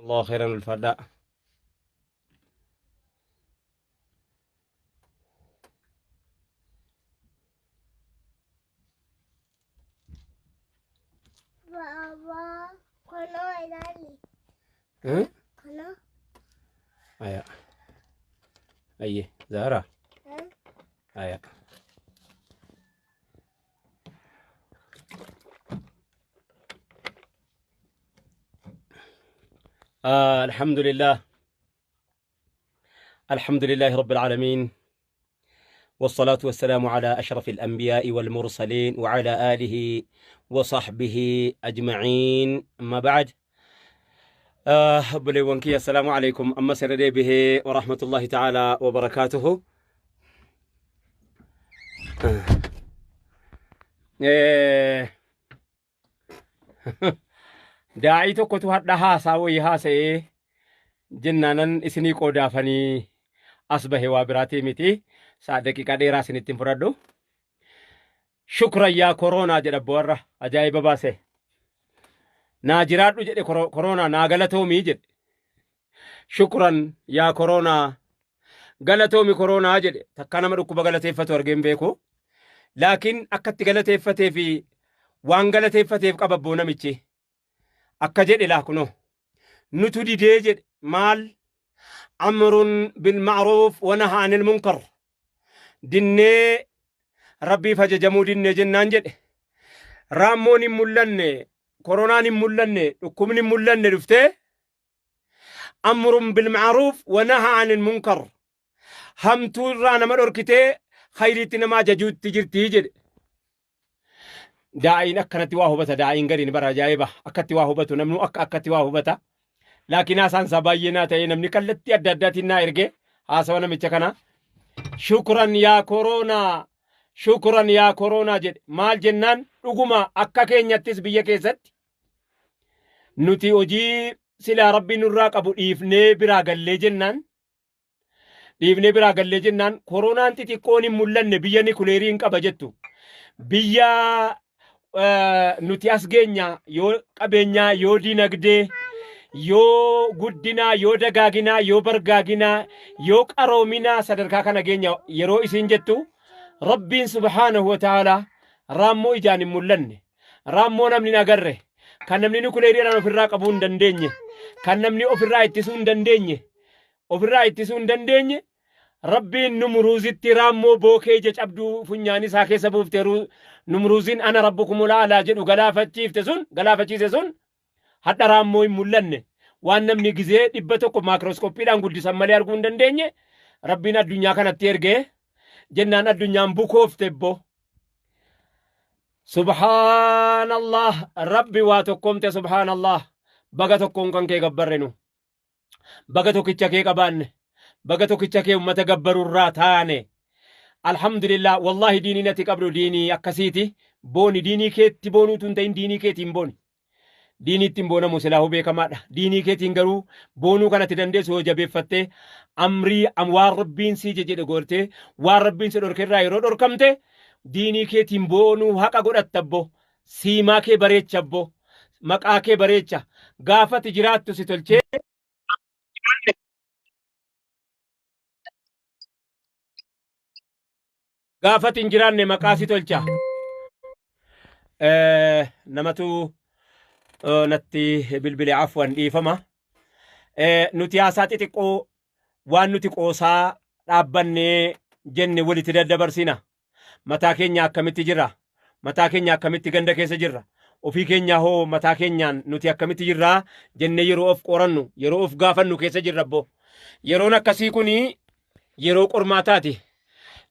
Allah khairan ulfaadhaa. Baba, kunoo ilaali. Eh? Kunoo. Aya. Ayye. Zahra. Eh? Aya. آه الحمد لله، الحمد لله رب العالمين، والصلاة والسلام على أشرف الأنبياء والمرسلين وعلى آله وصحبه أجمعين، أما بعد. Obboleewwan kiyya، السلام عليكم amma sirra deebihee ورحمة الله تعالى وبركاته. Daa'ii tokkotu hadha haasaa wayii haasa'ee jennaanan isinii qoodaafanii as bahe, waa biraatii miti. Saa daqiiqaa dheeraa isinitti hin fudhadhu. "شكرا يا كورونا" jedha warra ajaa'iba baase. "Naa jiraadhu" jedhe, "koronaa naa galatoomii" jedhe. "شكرا يا كورونا", galatoomi koronaa jedhe. Takka nama dhukkuba galateeffatu argeen beeku. Laakiin akkatti galateeffatee fi waan galateeffateef qaba abboo namichi. Akka jedhe laa kunoo. "Nutu didee" jedhe. Maal? أمر بالمعروف ونهى عن المنكر. Dinnee rabbiif ajajamuu dinnee jennaan jedhe. Raammoon hin mul'anne, koronaan hin mul'anne, dhukkubni hin mul'anne dhuftee أمر بالمعروف ونهى عن المنكر. Hamtuu irraa nama dhorkitee khayriitti nama ajajuutti jirtii jedhe. Daa'iin akkanatti waa hubata, daa'iin gadiin bara ajaa'iba akkatti waa hubatu, namnu akka akkatti waa hubata. Laakiin haasaan isaa baay'ee naa ta'ee namni kallattii adda addaatiin naa erge haasawa namicha kana. "شكرا يا كورونا، شكرا يا كورونا" jedhe. Maal jennaan, dhuguma akka keenyattis biyya keessatti nuti hojii silaa rabbiin nurraa qabu dhiifnee biraa gallee jennaan, dhiifnee biraa gallee jennaan, koronaan xixiqqoon hin mul'anne biyya nikuleerii hin qaba jettu, biyya nuti as geenya yoo qabeenyaa, yoo dinagdee, yoo guddinaa, yoo dagaaginaa, yoo bargaaginaa, yoo qaroominaa sadarkaa kana geenya yeroo isiin jettu, rabbiin سبحانه وتعالى raammoo ijaan hin mul'anne, raammoo namni hin agarre, kan namni nukuleeriidhaan ofirraa qabuu hin dandeenye, kan namni ofirraa ittisuu hin dandeenye, ofirraa ittisuu hin dandeenye, rabbiin Numruuzitti raammoo bookee ija cabduu funyaan isaa keessa buufte, Numruuzin "أنا ربكم الأعلى" jedhu galaafachiifte sun, galaafachiise sun, hadha raammoo hin mul'anne, waan namni gizee 100 maakirooskooppiidhaan guddisan malee arguu hin dandeenye, rabbiin addunyaa kanatti ergee jennaan addunyaan bukoofte bbo. سبحان الله, rabbi waa tokkomte. سبحان الله, baga tokkoon kan kee gabbarre nu, baga tokkicha kee qabaanne, baga tokkicha kee ummata gabbarurraa taane. الحمد لله. والله diinii ati qabdu diinii akkasiiti. Booni, diinii keetti boonuutu hin ta'in, diinii keetiin booni. Diinii ittiin boonamu silaahuu beekamaadha. Diinii keetiin garuu boonuu kanatti dandeessu yoo jabeeffattee amrii waan rabbiin sii jedhe goortee, waan rabbiin si dhorkerraa yeroo dhorkamte, diinii keetiin boonuu haqa godhatta abbo. Siimaa kee bareecha abbo, maqaa kee bareecha. Gaafati jiraattu si tolchee, gaafati hin jiraanne maqaa si tolcha. Namatu natti bilbile, عفوا, dhiifama. Nuti haasaa xixiqqoo waan nuti qoosaa dhaabbannee jenne walitti daddabarsina. Mataa keenya akkamitti jirra? Mataa keenya akkamitti ganda keessa jirra? Ofii keenya hoo mataa keenyaan nuti akkamitti jirraa jennee yeroo of qorannu, yeroo of gaafannu keessa jirra abbo. Yeroon akkasii kuni yeroo qormaataati.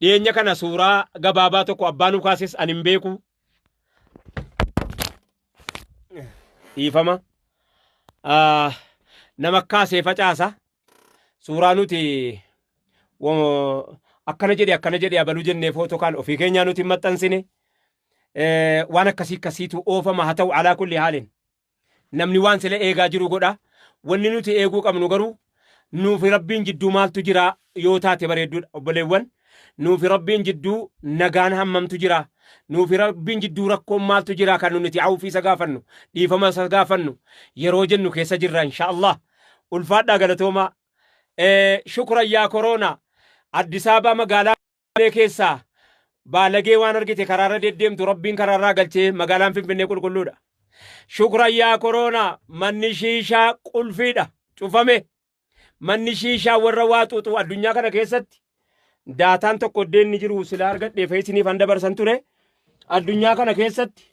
Dhiyeenya kana suuraa gabaabaa tokko abbaa nu kaases ani hin beeku. Dhiifama. Nama kaasee facaasa. Suuraa nuti akkana jedhe, akkana jedhe, abaluu jennee footoo kaan ofii keenyaa nuti hin maxxansine. Waan akkasii akkasiitu oofama. Haa ta'u, على كل حال. Namni waan sila eegaa jiru godha. Wanni nuti eeguu qabnu garuu nuufi rabbiin jidduu maaltu jira yoo taate bareedduudha, obboleewwan. Nuufi rabbiin jidduu nagaan hammamtu jira? Nuufi rabbiin jidduu rakkoon maaltu jira kan nuti awufii isa gaafannu, dhiifama isa gaafannu yeroo jennu keessa jirra إن شاء الله. Ulfaadhaa galatoomaa. Shukran yaa koroonaa. Addis Ababaa magaalaa keessaa baalagee waan argite karaarra deddeemtu Rabbiin karaarraa galchee magaalaan Finfinnee qulqulluudha. Shukran yaa koroonaa manni shiishaa qulfiidha cufame. Manni shiishaa warra waa xuuxu addunyaa kana keessatti daataan tokko iddoo inni jiru silaa argadhee feesiniif han dabarsan ture. Addunyaa kana keessatti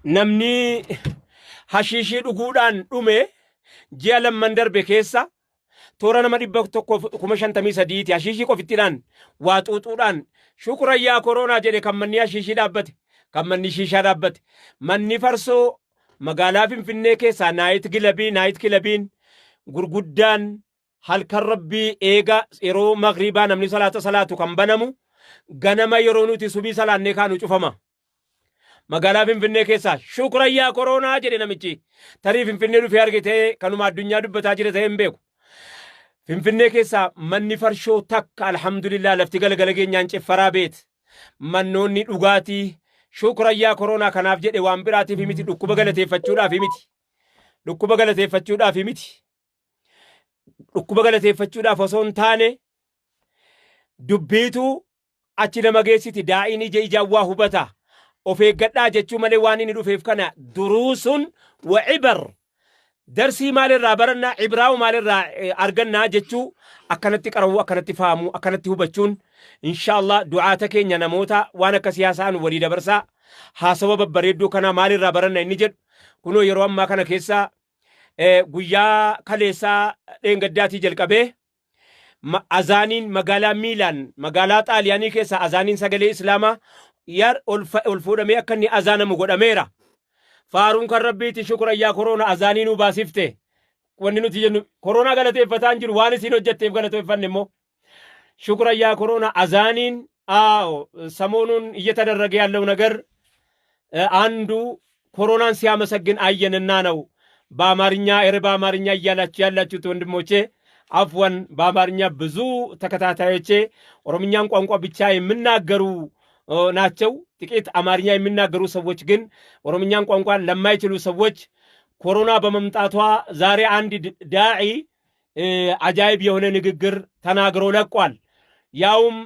namni hashiishii dhuguudhaan dhume ji'a lamman darbe keessa toora nama 153,000ti hashiishii qofittiidhaan waa xuuxuudhaan shukran yaa koroonaa jedhe kan manni hashiishii dhaabbate kan manni shiishaa dhaabbate manni farsoo magaalaa Finfinnee keessaa night clubii night clubiin gurguddaan halkan rabbii eega yeroo magriibaa namni salaata salaatu kan banamu ganama yeroo nuti subii salaannee kaanu cufama. Magaalaa Finfinnee keessaa shukran yaa koroonaa jedhe namichi. Tarii Finfinnee dhufee argitee kanuma addunyaa dubbataa jira ta'ee hin beeku. Finfinnee keessaa manni farshoo takka alhamdulillah lafti galgala geenyaan ciffaraa beet. Mannoonni dhugaatii shukran yaa koroonaa kanaaf jedhe waan biraatiif miti dhukkuba galateeffachuudhaaf miti. Dhukkuba galateeffachuudhaaf miti. Dhukkuba galateeffachuudhaaf osoo hin taane dubbiitu achi nama geessiti daa'iin ija ijaan waa hubata. Of eeggadhaa jechuu malee waan inni dhufeef kana duruusun wa cibar darsii maalirraa barannaa cibraawu maalirraa argannaa jechuu akkanatti qarawuu akkanatti fahamuu akkanatti hubachuun inshaallah du'aata keenya namoota waan akka siyaasaan walii dabarsaa haasawa babbareedduu kanaa maalirraa baranna inni jedhu kunoo yeroo ammaa kana keessa guyyaa kaleessaa dheengaddaatii jalqabee azaaniin magaalaa Miilaan magaalaa Xaaliyaanii keessa azaaniin sagalee Islaamaa yar ol fuudhamee akka inni azaanamu godhameera. Faaruun kan Rabbiiti shukran yaa koroona azaanii nu baasifte. Wanni nuti jennu koroonaa galateeffataa hin jiru waan isiin hojjetteef galateeffanne immoo. Shukran yaa koroona azaaniin አዎ ሰሞኑን እየተደረገ ያለው ነገር አንዱ ኮሮናን ሲያመሰግን አየንና ነው። በአማርኛ ኧረ በአማርኛ እያላችሁ ያላችሁት ወንድሞቼ አፍወን በአማርኛ ብዙ ተከታታዮቼ ኦሮምኛን ቋንቋ ብቻ የሚናገሩ ናቸው። ጥቂት አማርኛ የሚናገሩ ሰዎች ግን ኦሮምኛን ቋንቋ ለማይችሉ ሰዎች ኮሮና በመምጣቷ ዛሬ አንድ ዳዒ አጃይብ የሆነ ንግግር ተናግሮ ለቋል። ያውም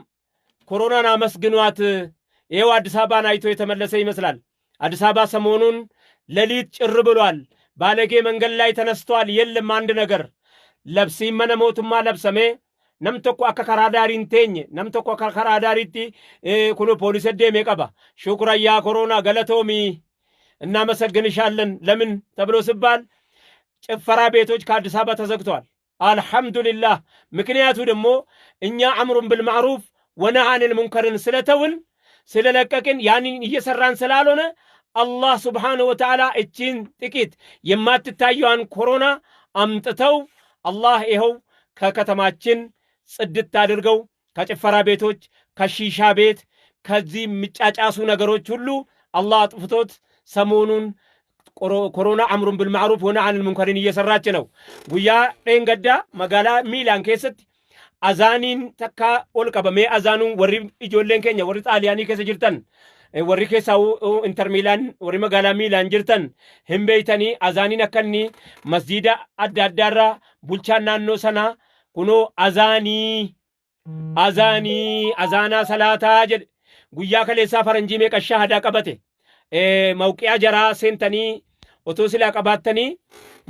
ኮሮናን አመስግኗት ይኸው አዲስ አበባን አይቶ የተመለሰ ይመስላል። አዲስ አበባ ሰሞኑን ሌሊት ጭር ብሏል። ባለጌ መንገድ ላይ ተነስቷል። የለም አንድ ነገር labsiin mana mootummaa labsamee nam tokko akka karaa daarii hin teenye nam tokko akka karaa daariitti kun poolisii deemee qaba. Shukran yaa koሮና galatoomi እናመሰግንሻለን ለምን ተብሎ ሲባል ጭፈራ ቤቶች ከአዲስ አበባ ተዘግተዋል። አልሐምዱሊላህ። ምክንያቱ ደግሞ እኛ أمر بالمعروف ونهي عن المنكر ን ስለተውን ስለለቀቅን ያንን እየሰራን ስላልሆነ አላህ ስብሓነሁ ወተዓላ እቺን ጥቂት የማትታየዋን ኮሮና አምጥተው አላህ ይኸው ከከተማችን ጽድት አድርገው ከጭፈራ ቤቶች፣ ከሺሻ ቤት፣ ከዚህ የሚጫጫሱ ነገሮች ሁሉ አላህ አጥፍቶት ሰሞኑን ኮሮና أمر بالمعروف ونهي عن المنكر ን እየሰራች ነው። Guyyaa dheengaddaa magaalaa Miilaan keessatti azaaniin takka ol qabamee azaanuun warri ijoolleen keenya warri Xaaliyaanii keessa jirtan warri keessaa Inter Miilaan warri magaalaa Miilaan jirtan hin beeytanii azaaniin akka inni masjiida adda addaarraa bulchaan naannoo sanaa kunoo azaanii azaanii azaanaa salaataa jedhe guyyaa kaleessaa faranjii meeqa shahadaa qabate mawqi'a jaraa seentanii otoo silaa qabaattanii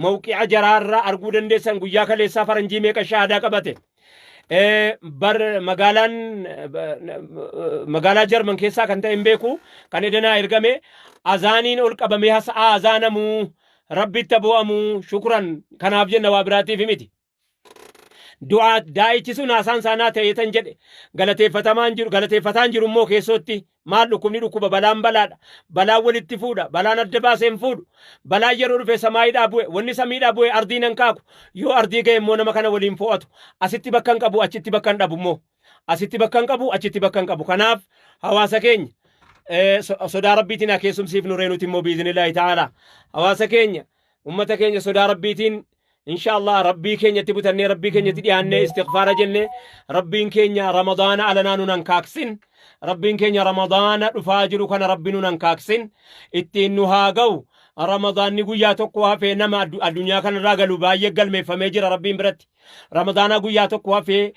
mawqi'a jaraarraa arguu dandeessan guyyaa kaleessaa faranjii meeqa shahadaa qabate. Bar magaalaan magaalaa Jarman keessaa kan ta'e hin beeku kan edanaa ergame azaaniin ol qabamee hasa'aa azaanamuu rabbitti bu'amuu shukran kanaaf jenna waa biraatiif miti. Du'aa daa'ichi sun haasaan saanaa ta'ee tan jedhe galateeffatamaan jiru galateeffataan jiru immoo keessootti maal dhukkubni dhukkuba balaan balaadha balaan walitti fuudha balaan adda baasee hin fuudhu balaan yeroo dhufe samaayiidhaa bu'e wanni samiidhaa bu'e ardiin hin kaaku yoo ardii ga'e immoo nama kana waliin fo'atu asitti bakka hin qabu achitti bakka hin dhabu immoo asitti bakka hin qabu achitti bakka hin qabu kanaaf hawaasa keenya sodaa rabbiitiin haa keessumsiifnu reenuti immoo biiznillaahi ta'ala hawaasa keenya ummata keenya sodaa rabbiitiin insha Allah rabbii keenyatti butannee rabbii keenyatti dhiyaannee istighfaara jenne rabbiin keenya ramadaana alanaa nun hankaaksin rabbiin keenya ramadaana dhufaa jiru kana rabbi nun hankaaksin ittiin nu haa ga'u. Ramadaanni guyyaa tokko hafee nama addunyaa kanarraa galu baay'ee galmeeffamee jira Rabbiin biratti. Ramadaana guyyaa tokko hafee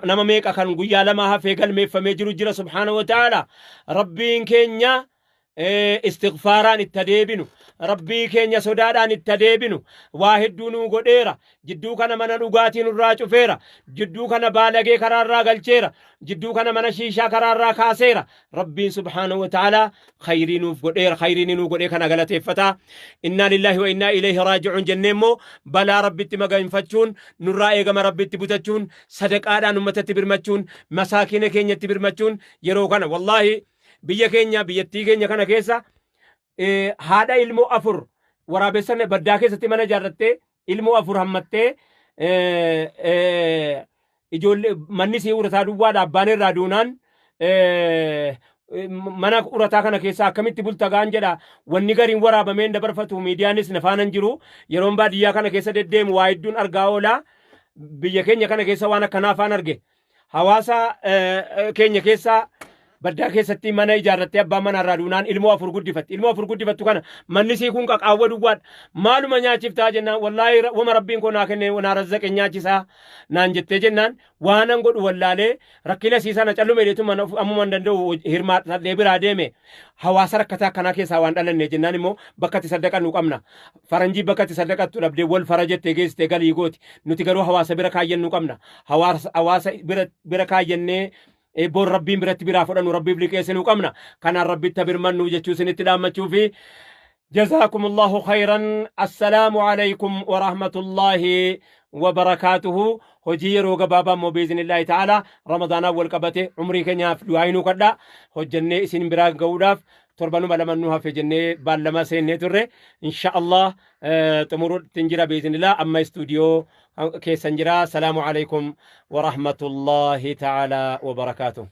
nama meeqa kan guyyaa lama hafee galmeeffamee jiru jira subhaana wa ta'ala. Rabbiin keenya istighfaaraan itti adeebinu, Rabbii keenya sodaadhaan itti adeebinu. Waa hedduu nuu godheera. Jidduu kana mana dhugaatii nurraa cufeera. Jidduu kana baalagee karaarraa galcheera. Jidduu kana mana shiishaa karaarraa kaaseera. Rabbiin subhaanahu wa ta'ala khayrii nuuf godheera. Khayrii nuu godhee kana galateeffata. Innaa lillaahi wa innaa ilayhi raaji'uun jennee immoo balaa Rabbitti maganfachuun nurraa eegama. Rabbitti butachuun, sadaqaadhaan ummatatti birmachuun, masaakiina keenyatti birmachuun yeroo kana wallaahi biyya keenya, biyyattii keenya kana keessa haadha ilmoo afur waraabessan baddaa keessatti mana ijaarrattee, ilmoo afur hammattee, ijoollee manni sii urataa duwwaadha. Abbaan irraa duunaan mana urataa kana keessa akkamitti bulta gaan jedha. Wanni gariin waraabameen dabarfatu, miidiyaanis na faana hin jiru. Yeroon baadiyyaa kana keessa deddeemu waa hedduun argaa oola. Biyya keenya kana keessa waan akkanaa afaan arge. Hawaasa keenya keessa baddaa keessatti mana ijaarrattee abbaan manaa irraa duunaan ilmoo afur guddifatti. Ilmoo afur guddifattu kana manni sii kun qaqaawwa duwwaadha. Maaluma nyaachiftaa jennaan, wallaahi wama Rabbiin koo naa kenne naa razzaqe nyaachisaa naan jettee jennaan, waanan godhu wallaalee rakkina sii sana callume jedheetuma ammuma hin danda'u hirmaadhee biraa deeme. Hawaasa rakkataa akkanaa keessaa waan dhalanne jennaan immoo bakka itti saddaqannu qabna. Faranjii bakka itti saddaqattu dhabdee wal fara jettee geessitee galii gooti. Nuti garuu hawaasa bira kaayyannu qabna. Hawaasa bira kaayyannee boon Rabbiin biratti biraa fudhannu, Rabbiif liqeessinuu qabna. Kanaan Rabbitti birmannu jechuu isinitti dhaammachuu fi جزاكم الله خيرا. السلام عليكم ورحمة الله وبركاته. Hojii yeroo gabaabaa immoo biiznillaahi ta'ala Ramadaanaa wal qabate umrii keenyaaf du'aa inuu kadhaa hojjennee isin biraa ga'uudhaaf torbanuma lama nu hafe jennee baallama seennee turre. Insha Allah xumuruutti jira biiznillah. Amma istuudiyoo keessan jira. Salaamu alaikum warahmatullahi ta'ala wabarakaatuh.